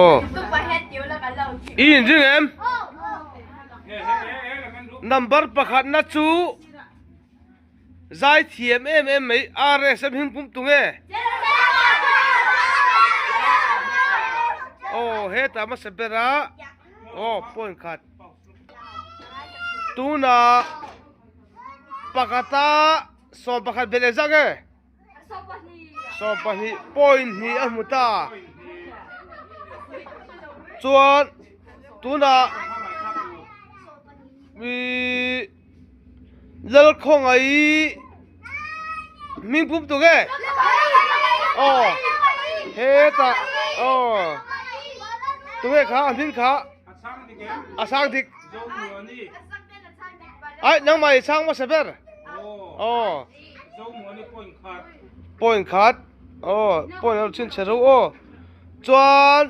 Aw. I inring em? Number pakhatna chu zai thiam em em mai RSM him pum tu nge? Aw hetah hmasa bera aw point khat tunah pakhata 11 belh zak e. 12 point hnih a hmu ta chuan tunah ihh Lalkhawngaih hming pum tuk e aw hetah aw tunge kha a hming kha a sang dik ai nangmah i chhang hmasa ber aw. Point khat aw point a lo chhinchhe reuh aw chuan.